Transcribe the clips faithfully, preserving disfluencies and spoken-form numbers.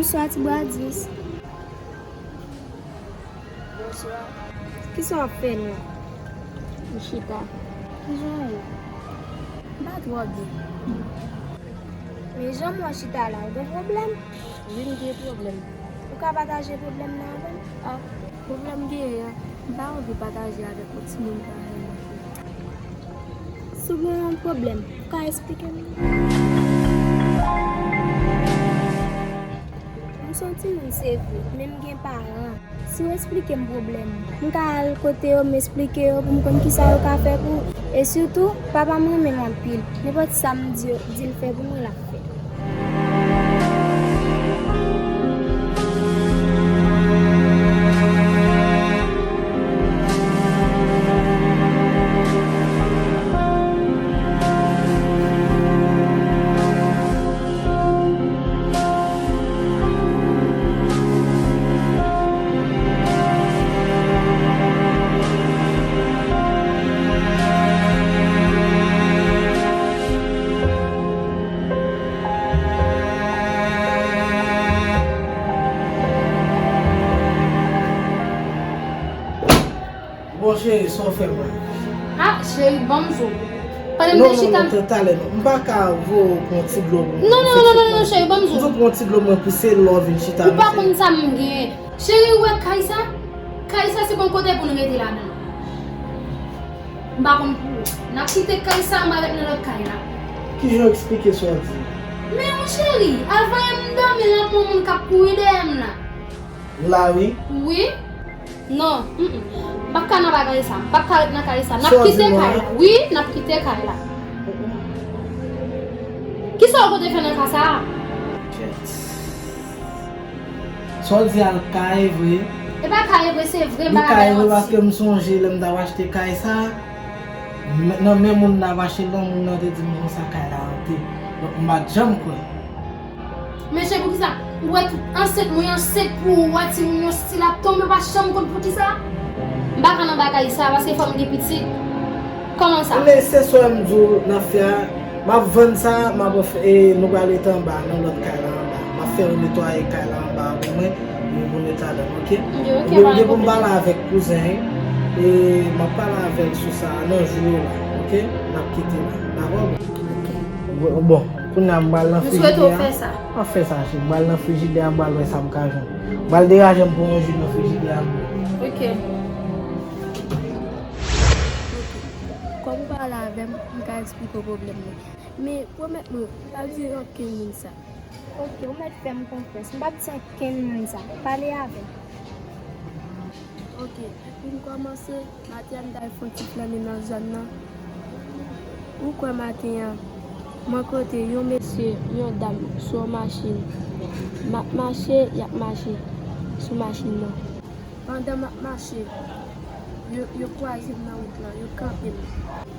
Bonswa, ti bradis. Bonswa. Kisa w ap fè la? M chita. Kijan w ye? M pa twò byen. Men jan m wè w chita la, ou gen pwoblèm? Wi, m gen pwoblèm. Ou ka pataje pwoblèm nan avè m? Ah, pwoblèm m genyen an, m pa anvi pataje avèk yon timoun parèy mwen. Si w gen yon pwoblèm, ou ka esplike m li? M se yon timoun, se vre, men m gen paran. Si w esplike m pwoblèm ou, m ka al kote yo, m esplike yo pou m konn kisa yo ka fè pou ou. E sitou, papa m renmen m anpil. Nenpòt sa m di yo, di l fè pou mwen, l ap fè. Bon, cheri, sa w fè mwen? Ah, cheri, ban m zo. Pandan m te chita. Non, non, non, talè non. M pa ka voye w pran ti dlo pou mwen. Non, non, non, non, non, cheri, ban m zo. M di w pran ti dlo mwen pou se lè w vin chita. Ou pa konn sa m gen. Cheri, ou wè kay sa? Kay sa se pa yon kote pou n rete ladan. M pa konn pou ou. N ap kite kay sa, m ap ret nan lòt kay la. Kijan w eksplike sa w di? Men mon cheri, al voye m dòmi lan pou moun k ap kouri dèyè m la. M la wi. Wi. Non, mm, mm. M p ap ka nan bagay sa. M p ap ka ret nan kay sa. N ap kite kay la. Wi, n ap kite kay la. Kisa w konte fè nan kay sa a? Kèt. Sa w di a kay vre. E pa kay vre, se vre, m pa ka fè manti. Li kay vre paske m sonje lè m t ap achte kay sa, m, nan men moun nan ap achte l, non, moun nan te di m konsa kay la rante. Donk, m pa t janm kwè. Men cheri, poukisa? Ou wè tout ansent mwen ansent pou ou, wè timoun yo stil ap tonbe, pa janm konn poukisa? M pa ka nan bagay sa, paske fò m gen pitit. Kòman sa? Men se sa m di w nan fè a, m ap vann sa, m ap fè, e, nou pral rete anba, nan lòt kay la anba. M ap fè yo netwaye kay la anba pou mwen, epi pou nou talè, oke? Ok, ok, pa gen pwoblèm. Epi pou m pale avèk kouzen, e, m ap pale avè l sou sa nan jou yo la, oke? N ap kite la, dakò? Ok. Bon, bon, kounye a m pral nan frijidè a. M swete w fè sa. An fè sa, cheri. M pral nan frijidè a, m pral wè sa m ka jwenn. M pral degaje m pran yon ji nan frijidè a pou ou. Ok. Ok. Kòm ou pale avè m, m ka eksplike w pwoblèm mwen. Men pwomèt mwen, ou p ap di ankenn moun sa. Ok, ou mèt fè m konfyans. M p ap di ankenn moun sa. Pale avè m. Ok, pou n kòmanse, maten an m t al fè yon ti flannen nan zòn nan. Ou kwè maten an, m rankontre yon mesye, yon dam sou yon machin. M ap mache, y ap mache sou machin nan. Pandan m ap mache, yo, yo kwaze m nan wout lan, yo kanpe m.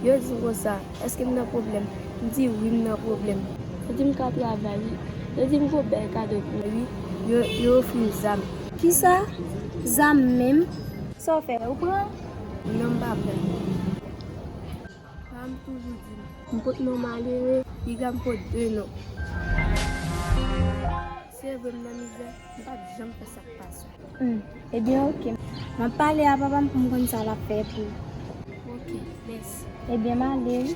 Yo di m konsa, èske m nan pwoblèm? M di wi, m nan pwoblèm. Yo di m ka travay wi. Yo di m gon bèl kado pou mwen wi. Yo, yo ofri m zam. Kisa? Zam menm? Sa w fè? Ou pran? Non, m pa pran. Papa m toujou di m, m pot non malere, piga m pot de non. Se vre m nan mizè, m p ap janm fè sa k pa sa. Hmm. Ebyen, oke. M ap pale a papa m pou m konn sa l ap fè pou ou. Oke, mèsi. Ebyen, m ale wi.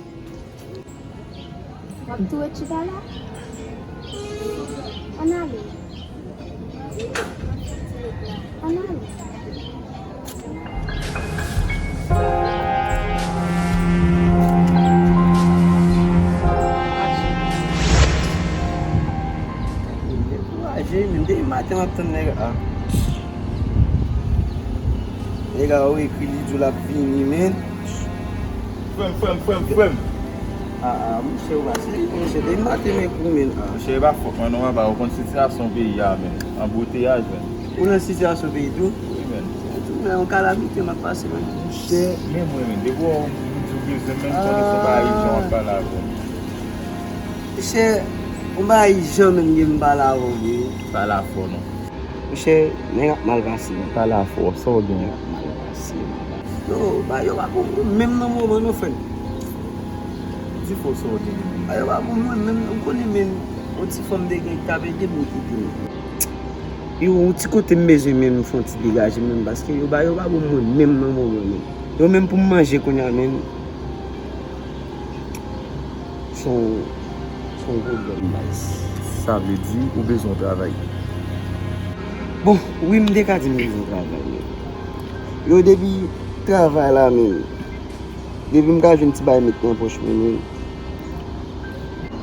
W ap tou ret chita la? Ann ale. Ann ale. Dekouraje, men depi maten m ap tann nèg la. Nèg la ou ekri li di w l ap vini, men. Frè m, frè m, frè m, frè m. Ah, ah, monchè, ou pa serye, monchè. Depi maten m ekri w, men, ah. Monchè, e pa fòt mwen non, papa. Ou konn sitiyasyon peyi a, men. Anbouteryaj, men. Ou nan sitiyasyon peyi tou? Wi, men. Tou, men, yon kalamite m ap pase, men. Monchè, men mwen, men. Depi w wè m di w bezwen, men, m konnen se yon bagay ijan w ap pale avè m. Monchè, yon bagay ijan, men, m gen m pale avè w, wi. Pale afò, non. Monchè, nèg ap mal pase, men pale afò, sa w gen? Nèg ap mal pase, mal pase. Yo, ba, yo pa pou mwen menm nan moman non, frè m. Di fò sa w gen. Ba, yo pa pou mwen menm, ou konnen menm, yon ti fanm te gen k t ap ede m, li kite m. Yo, yon ti kote m bezwen menm fè yon ti degaje menm, paske yo ba, yo pa bon mwen menm nan moman menm. Yo menm pou m manje kounye a menm. Se yon, se yon pwoblèm, baz. Sa vle di ou bezwen yon travay? Bon, wi, m te ka di m bezwen yon travay, men. Yo, depi travay la menm, depi m ka jwenn ti bagay met nan pòch mwen, men.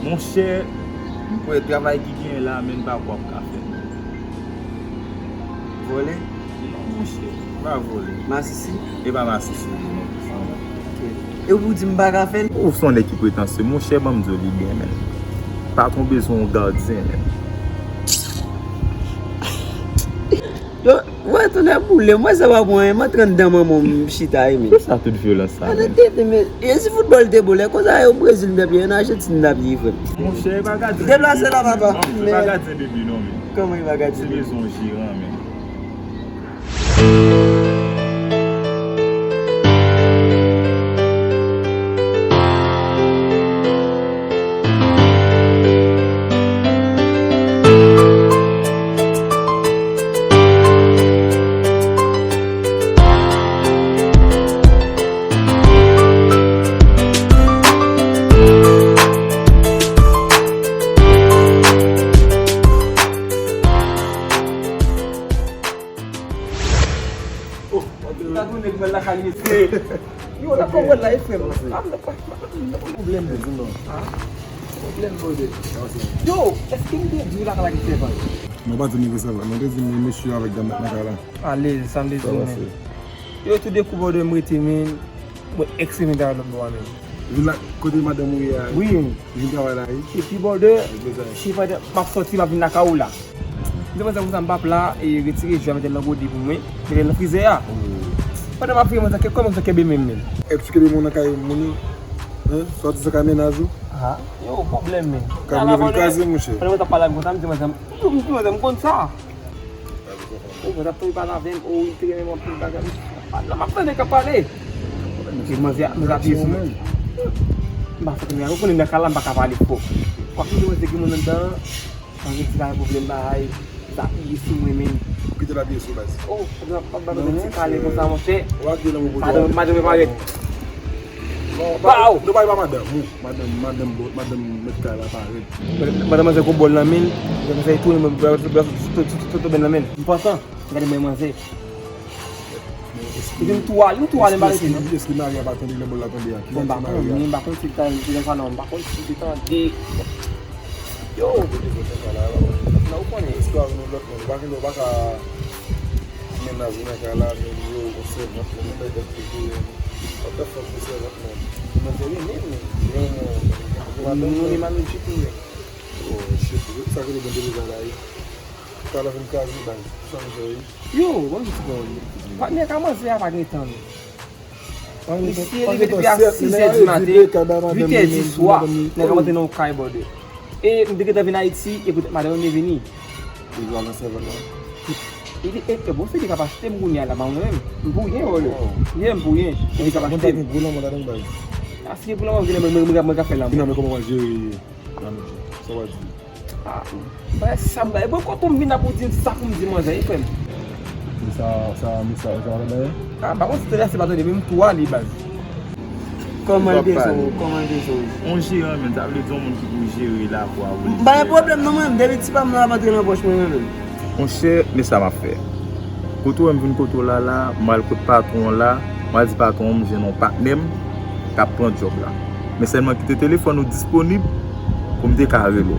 Monchè, m kwè travay ki genyen la, menm pa kwè w ap ka fè l. Vòlè? Non, monchè, pa vòlè. Masisi? E pa masisi, non. Ok. E ou di m pa ka fè l? Ou se yon nèg ki pretansye, monchè, ban m di w li byen, men. Patwon bezwen yon gadyen, men. Yo, mwen tounen boule, mwen sa pa bon, mwen antre anndan manman m chita, men. Kisa tout vyolans sa, men? Tete, men, e si foutbòl te bon, lè konsa, e o Brezil n t ap ye, an Ajantin n t ap ye, frè m. Monchè, e pa gadyen. Deplase la, papa. Non, e pa gadyen bebe, non, men. Kòman e pa gadyen bebe? Se bezwen yon jeran, men. Oh, gade yon nèg mwen lakay mesye. Yo, la kòm wè la, e frè m. Ah, m nan pwoblèm. Ah, pwoblèm, brother. Yo, èske m te di w lakay la ki sèvan? Non, pa di m ki sèvan. Non, te di m mesye avèk dam nan kay la. Ale, sa m te di w, men. Yo, toudekou, brother, m rete, men. Mwen eksperimante avèk lòt bò a menm. Vin la, kote madanm ou ye a? Wi. Vin travay la, wi. Epi, brother, se pandan m ap sòti, m ap vin lakay ou la. M te panse konsa m p ap la, e retire jwe a, mete l nan gode pou mwen, mete l nan frizè a. Pandan m ap frizè, mwen, kòman sa kenbe menm, menm? Epi kenbe moun nan kay moun yo? Hein? Sòti sa kay mennaj ou? Ah, yo, pwoblèm, men. Kay moun yo vin kraze, monchè. Pandan mwen t ap pale avè l konsa, m di, mwen, m konn sa. Ou mwen t ap tonbe pale avè m, ou li te renmen m anpil bagay. Nan m ap tande k ap pale. Epi manzè, manzè apiye sou mwen. M pa fè kounye a, ou konnen nan kay la m pa ka pale fò. Kwak m di manzè gen moun anndan an, manzè di pa gen pwoblèm bagay, sa apiye sou mwen menm. Ou kite l apiye sou baz? Oh, m ap ba manzè ti kale konsa monchè. Madanm, madanm mwen parèt. Baw! Nou pale pa madanm ou. Madanm, madanm, madanm mèt kay la parèt. Madanm manzè gwo bòl nan men l. Manzè tounen mwen, bèl sou bèl sou tonbe nan men l. M pantan, gade mwen manzè. Epi m tou ale, m tou ale, m pa rete non. Èske mari a pa tande lè bòl la tonbe a? Bon, m pa konnen, m pa konn si l tande sa non, m pa konn si l te tande. Yo! Nan ou konnen. Istwa nou lòt moun, ou pa ka, ou pa ka mennaj ou nan kay la, men yo, ou sèvant, ou mèt dèt pou tou. What the fuck, ou sèvant, man? Mwen te renmen, men, men, mwen renmen manouji tou, men. Oh, shit, sa kote bon depi sa la, wi. Talè vin kraze baz, sa m fè, wi. Yo, bon, ti bon. Patnè kòmanse a pa gen tan, men. Misye rive depi a sis è di maten, uit è di swa, nèg ap antre nan yon kay bòdè. E m te gentan vin Ayiti, e poutèt madanm mwen vini. Li pral nan sèvant lan. Li di, e, e bon, se li k ap achte m kounye a la, pa mwen menm. M pou yen, wè. Ye, m pou yen. E li k ap achte m. Mwen pa gen gwo lanmou ladan baz. A, si gen gwo lanmou, gen lanmou, mwen, mwen, mwen ka fè lanmou. Finalman, kòman w ap jere lanmou? Sa w ap di? Ah, bay sa, bay, bon, kote m vin la pou di m sa pou m di manzè, wi, frè m. Sa, sa, sa, sa, sa, sa, ah, pa konn si tande, se pa tande, men m tou ale, baz. Kòman l bezwen w? Kòman l bezwen w? On jeran, men, sa vle di yon moun ki pou jere lakou a pou li. M pa gen pwoblèm, non, mwen, depi ti pa m nan ap antre nan pòch mwen, men. Monchè, men sa m ap fè. Kote w wè m vin kote w la, la, m al kot patwon an la, m al di patwon an m jwenn yon patnè m k ap pran djòb la. Men sèlman kite telefòn ou disponib pou m te ka rele w.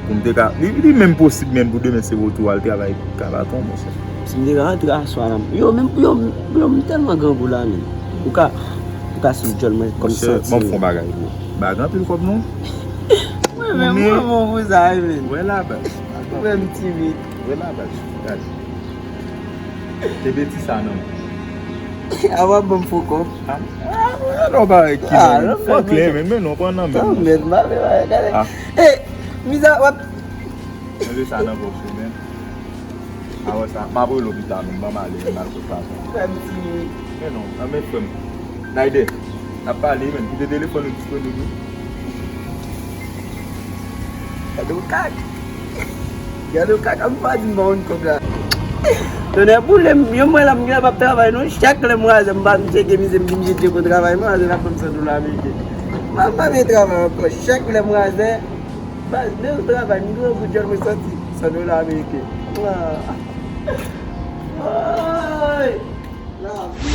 Pou m te ka, li, li menm posib menm pou demen se retour al travay kay patwon, monchè. Si m te ka rantre aswè a la, yo, menm, yo, yo, m tèlman grangou la, menm. Ou ka, ou ka sou djòl mwen kòm santi. Monchè, ban m fè yon bagay pou ou. M pa gen anpil kòb, non. Mwen menm, mwen bon pou sa, wi, menm. Wè la, baz. Ou wè m timid. Wè la, baz. Gade. Kenbe ti sa nan men. A w ap ban m fo kòb. Ah, ah, non, bagay ki men. Fò klè, men, men non, pran nan men. Mèt, m pa vle bagay, gade. Ah. E, miza, w ap. Mete sa nan pòch ou, men. Apre sa, m ap rele w pita, men, ban m ale, men, m al kot patwon. Frè m ti. Men non, nan men frè m. Nayde, n ap pale, men, kite telefòn ou disponib, wi. Gade w kak. Gade w kaka, m pa di m ba w yon kòb la. Tonnè boule m, yon mwen la m gen la p ap travay non. Chak lè m razè m pa m tcheke mizè m di m jete pou travay, m razè l ap ban m san dola ameriken. M pa m pa vle travay ankò. Chak lè m razè, baz, men yon travay, m gen yon goud jòn mwen sòti san dola ameriken. Ah. Woy! Lavi.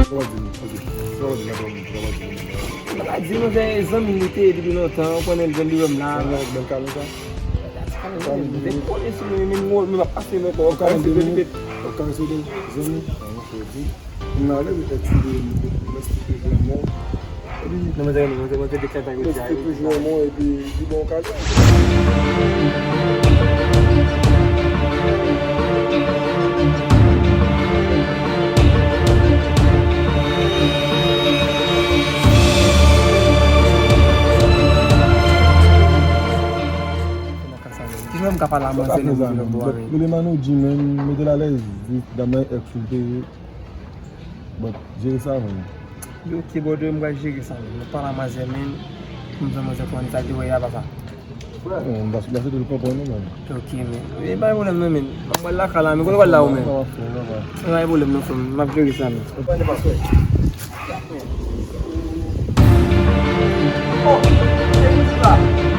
Sa w di, sa w di, sa w di, sa w di. M pa di nou se zanmi nou te ye depi lontan, ou konnen l vin li wè m la. Sa w di, bèl kalon sa? Mwen te kole sou li, men mwen, men m ap pase l ankò. Ou ka rete, ou ka rete zanmi? Mwen alèz, ex li, mwen te toujou renmen w. Epi, non, mwen te, mwen te, mwen te deklè bagay ou di a, ex te toujou renmen w, epi li ba w okazyon. Ki jan m ka pale a manzè nan vin nan bò a, men? Mete Mano G, men, mete l alèz, di dam nan ex ou te ye. But, jere sa, men. Yo, ok, brother, m pral jere sa, men. Mwen pale a manzè, men, pou m fè manzè konn sa l te wè a, papa. Frè, m pa, m pa sou konprann ou, men. Ok, men. E pa gen pwoblèm, non, men. M pral lakay la, men, kote w pral la, ou, men? Sa w ap fè, papa? E pa gen pwoblèm, non, frè m. M ap jere sa, men. Ou pa gen paswè? Oh, se ki sa?